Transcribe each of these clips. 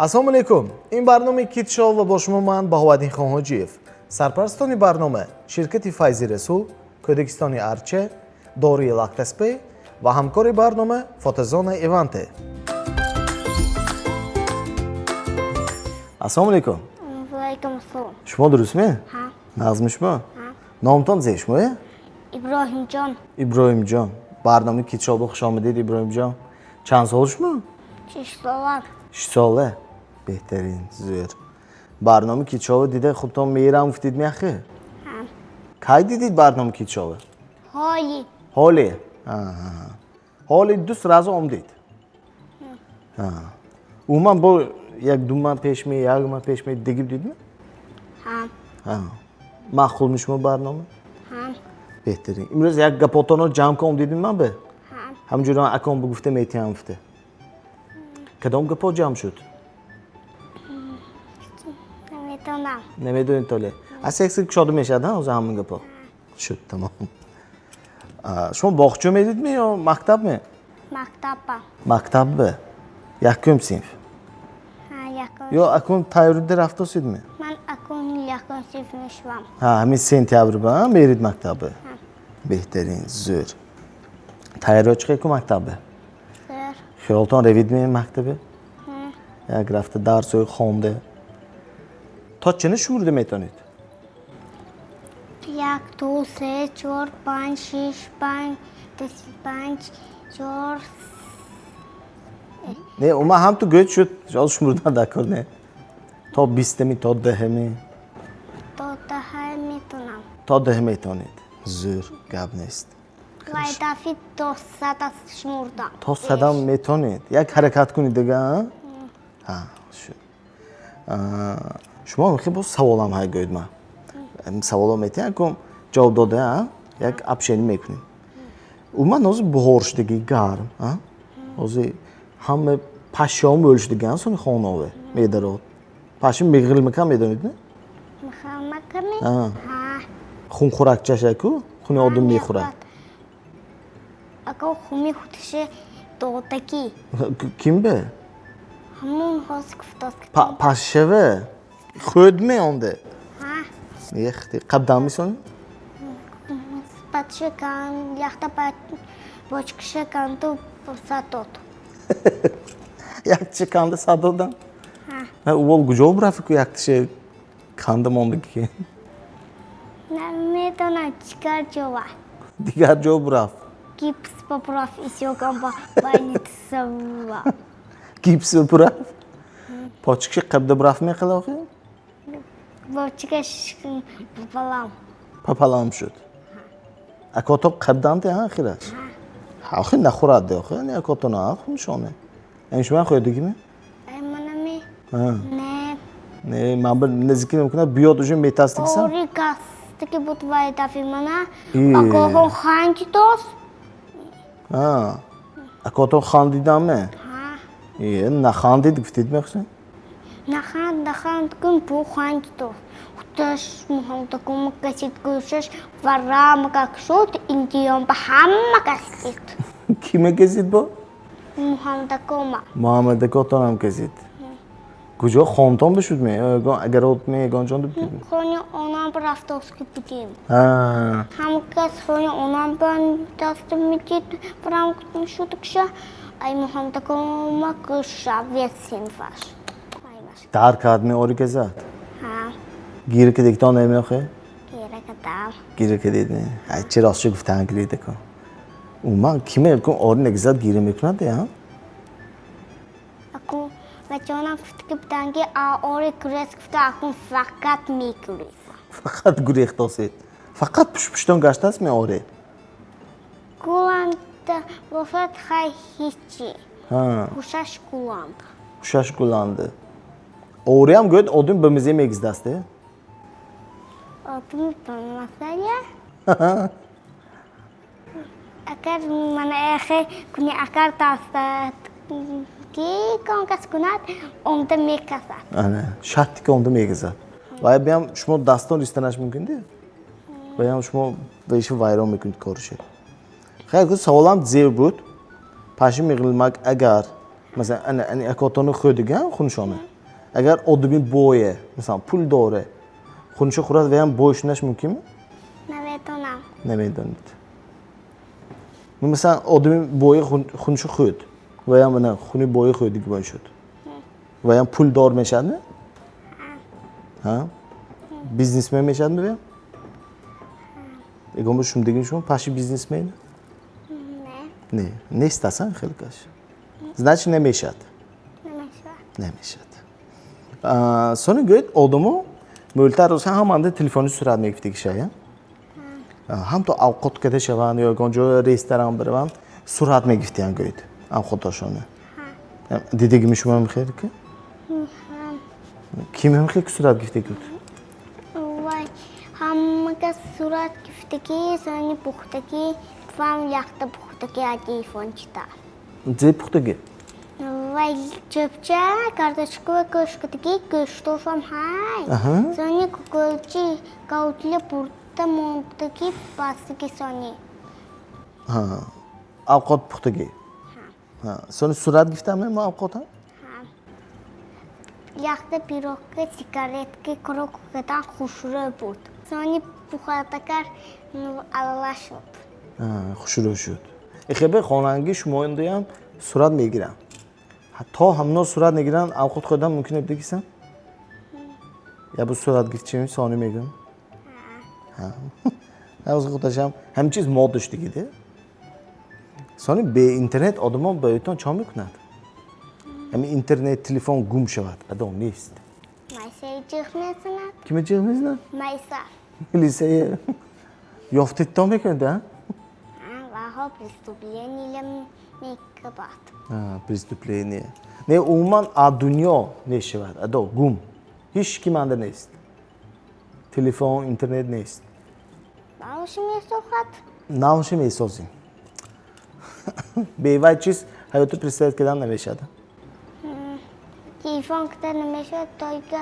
Ассалому алайкум. Ин барномаи Китшоу ва бо шумо ман, Баҳоваддин Хонҳоҷиев. Сарпарастони барнома ширкати Файзи Расул, Кӯдакистони Арча, дории Лактаспе ва ҳамкори барнома фотозона Иванте. Ассалому алайкум. Валайкум ассалом. Шумо дурустме? Ҳа. Нағзми шумо? Ҳа. Номтон зе шумое? Иброҳимҷон. Иброҳимҷон. Барномаи Китшоу хуш омадед, Иброҳимҷон. Чанд сол шумо? 6 сола. 6 сола. Беҳтарин, зӯр. Барномаи Китшоу дида худтон мерам гуфтид меахи? Ҳа. Кай дидид барномаи Китшоу? Ҳоли. Ҳоле? Ҳоли ду сразу омдид. Умуман бо як ду маҳ пеш ме, як маҳ пеш ме дигиб дидми? Ҳа. Маъқулми шумо барнома? Ҳа. Беҳтарин. Имрӯз як гапотонро ҷамъ кун омдидми ман бе? Ҳа. Ҳамҷуран акон бигуфта метиҳам гуфта. Кадом гапо ҷамъ шуд? Наметонам. Намедонед толе. Аз як сир кушода мешавад, ҳа, ҳозир ҳамин гапо. Шуд, тамом. Шумо боғча медидми ё мактаб ме? Мактаба. Мактаб бе. Якум синф. Ҳа, якум. Ё акун тайёрида рафтосидми? Ман акун якум синф мешавам. Ҳа, ҳамин сентябр ба мерид мактабе. Беҳтарин, зӯр. Тайёриё чӣ ку мактабе? Зӯр. Хиёлтон равидми мактабе? Як рафта дарсҳои хонда. То чӣ шумурда метавонед? Як, ду, се, чор, панҷ, шиш, панҷ, 5, чор. Не, ума ҳам ту гӯед шуд, ҳозир шумурдан дар кор не. То 20-ами, то 10-ами. То 10 метонам. То 10 метавонед. Зӯр, гап нест. Вай дафи то 100 шумурдам. То 100-ам метавонед. Як ҳаракат кунед дига, ҳа? Шуд. Шумо мехоҳед боз саволам ҳай гӯед ман. Саволо метиҳам, кум ҷавоб дода, ҳа? Як общение мекунем. Умуман ҳозир буҳор шудагӣ, гарм, ҳа? Ҳозир ҳама пашшаҳо мӯл шудагиан сони хонаове медарод. Пашши миғилмака медонед, не? Михалмаками? Ҳа. Ҳа. Хунхӯракчашаку, хуни одам мехӯрад. Ако хуми худши додагӣ. Ким бе? Ҳамун ҳозир гуфтост. Пашшаве? Хӯд меонде? Ҳа. Ехти, қабдан мисони? Патши кан, яхта бочкиша канту сад дод. Якчи канда сад додан? Ҳа. Увол куҷо бурафт ку яктише канда мондаги? Наметонам, чикар ҷова. Дигар ҷо бурафт. Гипс ба бурафт, исёгам ба больницава. Гипс бурафт? Почкиши қабда бурафт меқила охи? Бочкаш пополам. Пополам шуд. Акото қабданте, ҳа, ахираш? Ҳа, охи нахӯрад де охи, не акото на хуншоне. Яъне шумо хӯрдагиме? Ай манами? Ҳа. Не. Не, ман бир наздикӣ мекунам, биёд уже метастиксам. Ори гастики буд вай дафи мана. Е. Акохон ханди дост. Ҳа. Акото хандидаме? Ҳа. Е, нахандид гуфтид мехоҳед? Наханд, наханд кун бу ханди дост. Худаш муҳаммадакума гасид гӯшаш ва рамакак шуд, индиён ба ҳама гасид. Киме газид бо? Муҳаммадакума. Муҳаммадакотонам газид. Куҷо хонтон бишуд ме? Ягон ме ягон ҷон будид? Хони онам рафтоски будем. Ҳа. Ҳама кас хони онам ба даст медид, барам шуд кша. Ай муҳаммадакума гӯша весинфаш. Дар кард ме ори газад? Ҳа. Гир ки дигтон намеохе? Гира кадам. Гира кадид не? Ай чи ростшо гуфтан гирида кун. Умуман киме кун ори нагизад гира мекунад де, ҳа? Акун бачонам гуфт ки буданги а ори гурез гуфта акун фақат мегурезам. Фақат гурехтосед. Фақат пуштпуштон гаштааст ме ори? Гуланда бошад хай ҳечи. Ҳа. Ҳушаш гуланда. Ҳушаш гуланда. Ориам гӯяд одим ба мизе мегиздаст, э? Одим ба масая? Агар мана эхе куни агар даста ки кон кас кунад, омда мекасад. Ана, шарти ки омда мегизад. Вай биям шумо дастон ристанаш мумкин де? Ваям шумо вайши вайрон мекунед корише. Хайр, ку саволам зер буд. Паши миғилмак агар масалан ана ани акотони хӯдига хуншона. Агар одами бое, масалан, пул доре, хунуча хӯрад, ваям бой шунаш мумкинми? Наметонам. Намедонед. Масалан, одами бое хунуча хӯрд, ваям мана хуни бое хӯрдиги бой шуд, ваям пулдор мешавадми? Ҳа, бизнесмен мешавадми ваям? Ягон бор шунидагими шумо паши бизнесмен? Не. Не, нест асан хеле каш, значит, намешавад. Намешавад. Намешавад. Сони гӯед, одамо мӯлтар рӯз ҳаманда телефони сурат мегирифтагишая, ҳам то авқот када шаванд ё ягон ҷо ресторан бираванд, сурат мегирифтиянд. Гӯед, авқотошона дидагими шумо хел ки ким хел ки сурат гирифтаги буд? Вай, ҳамага сурат гирифтагӣ, сони пухтагӣ, вам якта пухтагӣ а телефончита. Зе пухтагӣ? Вай, чӯпча, картошка ва гӯшткадаги, гӯштошам ҳай. Сони кукулчи гаутли бурда мондагӣ, бастагӣ сони. Авқот пухтагӣ, сони сурат гирифтам мо авқотам? Якта пирогка сигаретка крок кадан хушрӯ буд. Сони пухтакар алала шуд. Хушрӯ шуд. Хебе хонанги шумоям сурат мегирам, то ҳамно сурат мегиранд, авқот хӯрдан мумкин бигисан, я бу сурат гирифтчим, сони мегӯям худашам ҳамин чиз мод доштагиде. Сони бе интернет одамо ба ютон чо мекунад? Ҳамин интернет, телефон гум шавад, адо нест. Майсаи ҷиғ мезанад. Кима ҷиғ мезанад? Майса. Милисае ёфтитон мекунад, а? Ваҳо преступление мекабад. Преступление не, умуман а дунё нешавад, адо гум, ҳеҷ ки манда нест, телефон, интернет нест. Навши месохад? Навши месозем. Бевай чиз ҳаётро представить кардан намешавад. Телефон кида намешавад, только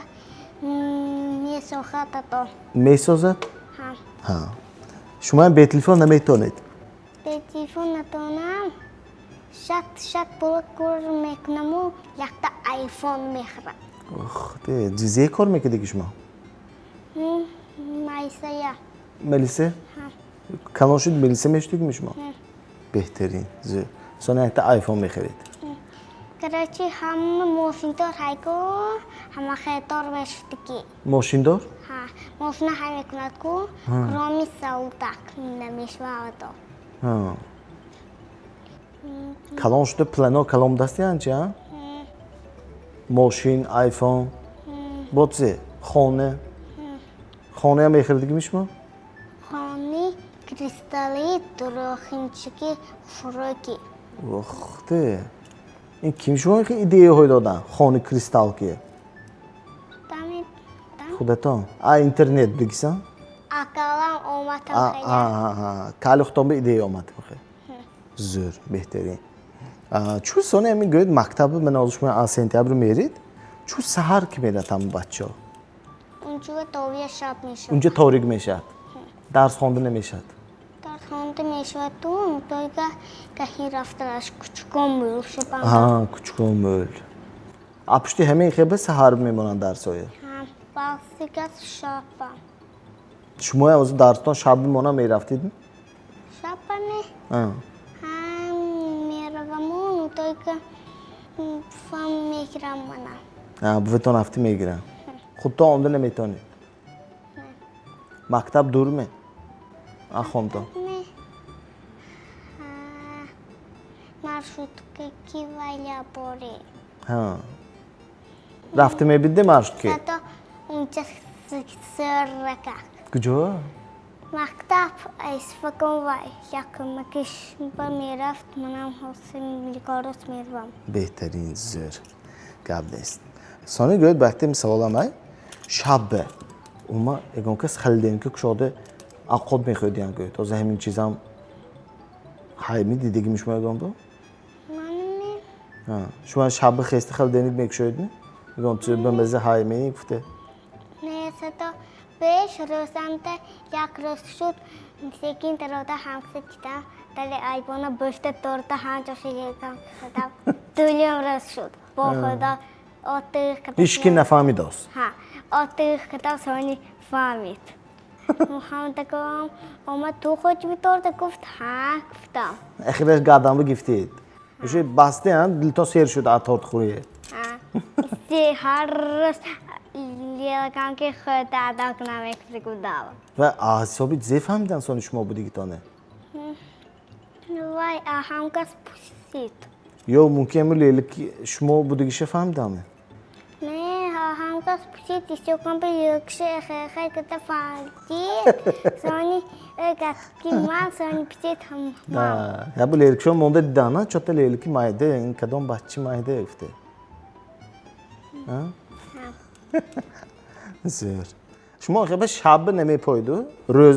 месохад адо. Месозад. Шумоям бе телефон наметавонед? Бе телефон натавонам. Шат шат пула кор мекунаму якта айфон мехӯрам. Зе кор мекардиги шумо? Майсая. Милиса? Калон шуд, милиса мешудигими шумо? Беҳтарин. Сони якта айфон мехаред. Короче, ҳама мошиндор ҳайку, ҳама хетор мешудагӣ. Мошиндор? Ҳа, мошина ҳай мекунад ку, кроме солдат намешавад. Калон шуда плано калон дасти анча? Мошин, айфон, бо чизе? Хона. Хонаям мехаридигими шумо? Хони кристалли дурохинчики хушрӯки. Ух ты! Ин ким шумо идеяҳое додан? Хони кристалл ки? Худатон. А интернет бигисан? Акалам омадам. Кали худтон ба идея омад. Зӯр, беҳтарин. Чӯ сони ҳамин гӯед, мактаби ман ҳозир шумо аз сентябр мерид, чӯ саҳар ки мерад ҳама бачаҳо? Унҷо товия шаб мешавад. Унҷо торик мешавад. Дарс хонда намешавад. Дарс хонда мешавад, ту тойга гаҳи рафтанаш кучукон мӯл шаванд. Ҳа, кучукон мӯл. А пушти ҳамин хеба саҳар мемонанд дарсҳоя? Баъзигас шаба. Шумоям ҳозир дарстон шаб бимона мерафтид? Шабаме? Ҳа, мераваму, только фам мегирам мана. Буватон рафтӣ мегирам. Худтон омда наметавонед? Мактаб дурме? А хонтон? Маршрутка ки валя борӣ. Рафта мебиде маршрутки? Зато унҷа сыррака. Куҷо? Мактаб Исфакон вай якумакиш ба мерафт, манам ҳозир Миликорос меравам. Беҳтарин, зӯр. Гап нест. Сони гӯед, ба яктем саволам ай. Шаббе ума ягон кас холодильника кушода авқот мехӯрдиян, гӯед. Ҳозир ҳамин чизам ҳайми дидагими шумо ягон бо? Манми? Шумо шабба хеста холодильник мекушоедми? Ягон чиз ба маза ҳайми гуфте? Не, зато беш рӯзанда як рӯз шуд, секин тарода ҳамса дидам, дали айбона бӯшта торта ҳамҷо шигирдам. Дулим рӯз шуд. Бо худо. Ҳеч ки нафаҳмидааст. Ҳа, отиғ кардам, сони фаҳмид. Муҳаммадаком омад, ту хоҳӣ торта? Гуфт, ҳа, гуфтам. Ахираш гардан бигифтед. Уже басте, дилтон сер шуд аз тортхӯрие. Ҳа, ҳар рӯз лелакам ки хӯрда адо кунам, мекуфтам. Ва ҳисоби зе фаҳмидан сони шумо будигитоне? Вай, ҳамкас пурсид. Ё мумкин ами лелаки шумо будигиша фаҳмидаме? Не, ҳамкас пурсид, исёкам ба лелакша эхе ката фаҳмидӣ. Сони ки ман сони пурсид ман. Я бу лелакшо монда дидана, чота лелаки майда, ин кадом баччи майда гуфте. Зӯр. Шумо охир шаб намепоиду, рӯз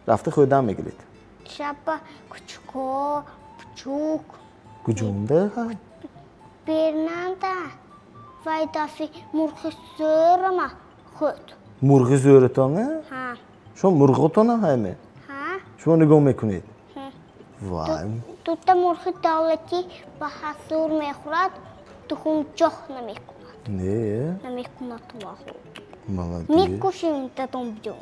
рафта хӯрдан мегиред? Шаба кучуко, пучук. Куҷонда? Бернанда. Вай дафи мурғи зӯрама хӯрд. Мурғи зӯратона? Ҳа. Шумо мурғотона ҳайме? Ҳа. Шумо нигоҳ мекунед? Вай. Дута мурғи давлатӣ ба ҳасур мехӯрад, тухмҷоҳ намекунад. Не? Намекунад ваху. Молодец. Мекушем дадом бҷон.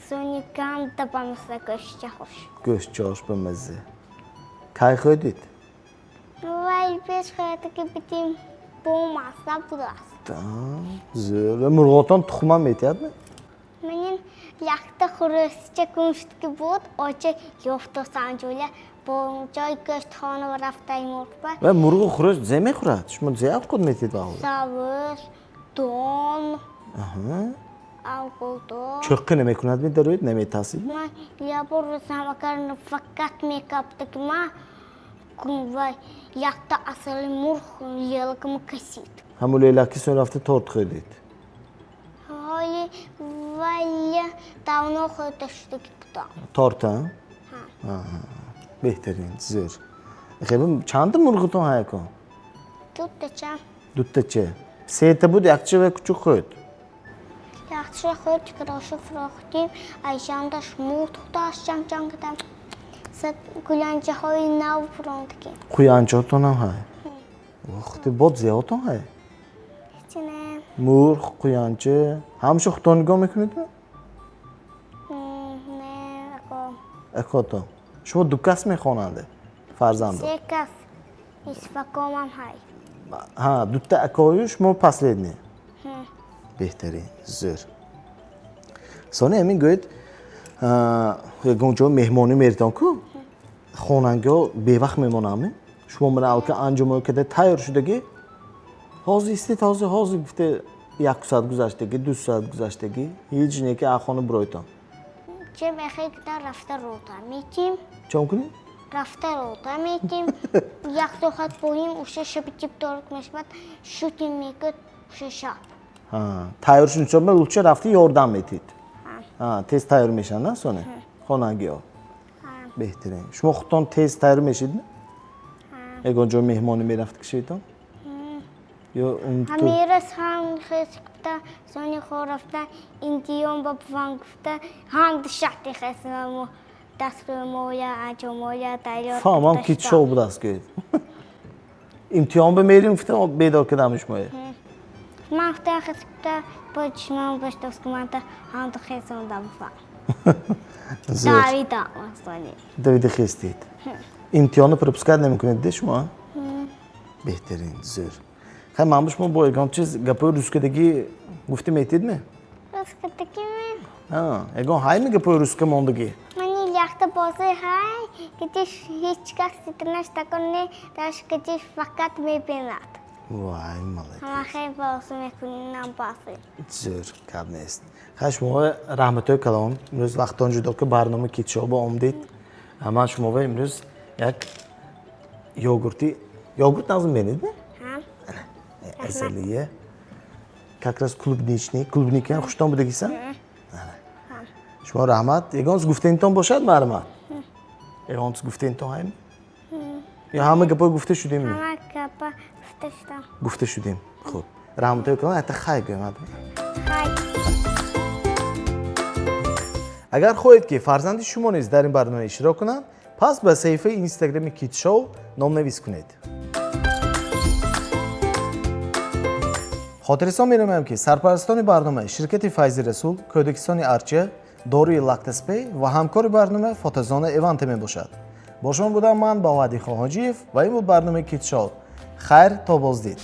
Сони ганда ба мазза гӯштчаҳош. Гӯштчаҳош ба мазза. Кай хӯрдид? Вай, пеш хӯрда ки бидим, бо мазза будааст. Зӯр. Мурғотон тухмам метиҳадми? Манин якта хурӯсча гум шуд ки буд, оча ёфтосам ҷоя бо ҷои гӯштхона рафтаи мурғба. Ва мурғу хурӯс зе мехӯрад? Шумо зе авқот метиҳед ба ҳозир? Савз, дон, авқото. Чӯққи намекунад медароед, наметарсид? Ман ябор рӯзам агар фақат мекапта ки ман вай якта асали мурғ лелакама касид. Ҳамун лелаки сон рафта торт хӯрдед? Ҳоли вай давно хӯрда шудаги будам. Торта? Ҳа. Беҳтарин, зӯр. Хеб, чанда мурғитон ҳаяко? Дутача. Дутача. Сета буд, якча ва кучук хӯрд? Якча хӯрд, кирошу фурохтим, айшандаш мурд худаш чанг-чанг кардам. Гуланчаҳои нав фурондагим. Қуянчаотонам ҳай? Ох, бод зеотон ҳай? Ҳечине. Мурғ, қуянча, ҳамаша худтон нигоҳ мекунедми? Не, ако. Акотон. Шумо ду кас мехонанде фарзандо? Се кас. Исфакомам ҳай. Ҳа, дута акою шумо последний. Беҳтарин, зӯр. Сони ҳамин гӯед, ягон ҷо меҳмонӣ меритон ку, хонангиҳо бевақт мемонандми? Шумо мана алка анҷомое када тайёр шудагӣ, ҳозир истед, ҳозир, ҳозир гуфте, як соат гузаштагӣ, 2 соат гузаштагӣ, ҳеҷ не ки аз хона биройтон. Че мехоҳӣ кида рафта рота метим? Чон кунӣ? Рафта рота метим. Як соат боим, уша шаби тип торик мешавад, шутим мекуд уша шаб. Ҳа, тайёр шуд, лучше рафти ёрдам метид. Ҳа, тез тайёр мешаванд, на соне? Хонагиҳо. Беҳтарин. Шумо худтон тез тайёр мешидми? Ягон ҷо меҳмонӣ мерафт кишитон? Ё он ту? Ҳамирас ҳам хес гуфта, сони хор рафта, интиён ба буван гуфта, ҳам душахти хеснамо дастрӯмоя, анҷомоя тайёр. Фаҳмам, ки шоу будааст гӯед. Имтиҳон ба мерим гуфта, бедор кардам шумоя. Ман гуфта хес гуфта, бо чишмам баштоскуманта ҳам ду хесонда буван. Давида сони. Давида хестед. Имтиҳонро пропускать намекунед де шумо? Беҳтарин, зӯр. Хай, ман бо шумо бо ягон чиз гапои русскадагӣ гуфта метидме? Русскадагӣ? Ҳа, ягон ҳайми гапои русска мондагӣ? Мани якта бози ҳай, китиш ҳеҷ кас ситнаш такон не, даш китиш фақат мебинад. Вай, молодец. Ҳама хел бозӣ мекунам бозӣ. Зӯр, гап нест. Хай, шумо раҳматҳои калон, имрӯз вақтон ҷудо ки барномаи Китшоба омдед. Ман шуморо имрӯз як йогурти, йогурт назм менед? Ҳа. Азалия. Как раз клубничный. Клубника хуштон будагисан? Шумо раҳмат. Ягон чиз гуфтанитон бошад, марҳамат? Ягон чиз гуфтанитон ҳайм? Ё ҳама гапҳо гуфта шудем? Ҳама гапа гуфта шудам. Гуфта шудем. Хуб. Раҳматҳои калон, ҳатто хай гӯям. Хай. Агар хоҳед ки фарзанди шумо низ дар ин барнома иштирок кунад, пас ба саҳифаи инстаграми Китшоу номнавис кунед. Хотиррасон менамоям, ки сарпарастони барнома ширкати Файзи Расул, Кӯдакистони Арча, доруи Лактаспей ва ҳамкори барнома фотозона Эванте мебошад. Бо шумо будам ман, Баҳоаддин Хоҳоҷиев, ва ин буд барномаи Кидс Шоу. Хайр, то боздид.